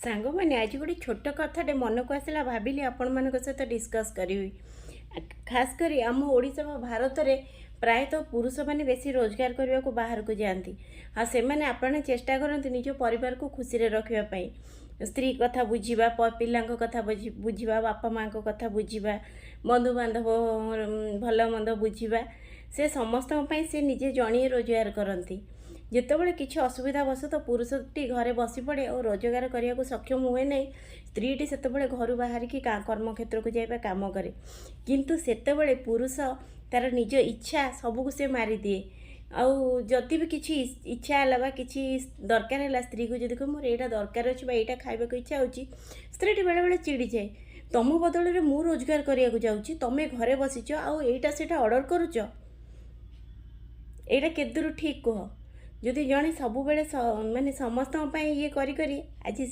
ସାଙ୍ଗମାନେ, ଆଜି ଗୋଟେ ଛୋଟ କଥାଟେ ମନକୁ ଆସିଲା, ଭାବିଲି ଆପଣମାନଙ୍କ ସହିତ ଡିସ୍କସ୍ କରିବି। ଖାସ୍ କରି ଆମ ଓଡ଼ିଶା ବା ଭାରତରେ ପ୍ରାୟତଃ ପୁରୁଷମାନେ ବେଶୀ ରୋଜଗାର କରିବାକୁ ବାହାରକୁ ଯାଆନ୍ତି ଆଉ ସେମାନେ ଆପ୍ରାଣ ଚେଷ୍ଟା କରନ୍ତି ନିଜ ପରିବାରକୁ ଖୁସିରେ ରଖିବା ପାଇଁ। ସ୍ତ୍ରୀ କଥା ବୁଝିବା, ପିଲାଙ୍କ କଥା ବୁଝିବା, ବାପା ମାଆଙ୍କ କଥା ବୁଝିବା, ବନ୍ଧୁବାନ୍ଧବ ଭଲ ମନ୍ଦ ବୁଝିବା, ସେ ସମସ୍ତଙ୍କ ପାଇଁ ସେ ନିଜେ ଜଣିଏ ରୋଜଗାର କରନ୍ତି। ଯେତେବେଳେ କିଛି ଅସୁବିଧା ବଶତଃ ପୁରୁଷଟି ଘରେ ବସି ପଡ଼େ ଓ ରୋଜଗାର କରିବାକୁ ସକ୍ଷମ ହୁଏ ନାହିଁ, ସ୍ତ୍ରୀଟି ସେତେବେଳେ ଘରୁ ବାହାରିକି କର୍ମକ୍ଷେତ୍ରକୁ ଯାଇ ବା କାମ କରେ। କିନ୍ତୁ ସେତେବେଳେ ପୁରୁଷ ତା'ର ନିଜ ଇଚ୍ଛା ସବୁକୁ ସେ ମାରିଦିଏ। ଆଉ ଯଦି ବି କିଛି ଇଚ୍ଛା ହେଲା ବା କିଛି ଦରକାର ହେଲା, ସ୍ତ୍ରୀକୁ ଯଦି କହିବ ମୋର ଏଇଟା ଦରକାର ଅଛି ବା ଏଇଟା ଖାଇବାକୁ ଇଚ୍ଛା ହେଉଛି, ସ୍ତ୍ରୀଟି ବେଳେବେଳେ ଚିଡ଼ିଯାଏ। ତମ ବଦଳରେ ମୁଁ ରୋଜଗାର କରିବାକୁ ଯାଉଛି, ତମେ ଘରେ ବସିଛ ଆଉ ଏଇଟା ସେଇଟା ଅର୍ଡ଼ର କରୁଛ, ଏଇଟା କେତେ ଦୂର ଠିକ୍ କୁହ? ଯଦି ଜଣେ ସବୁବେଳେ ମାନେ ସମସ୍ତଙ୍କ ପାଇଁ ଇଏ କରି କରି ଆଜି ସେ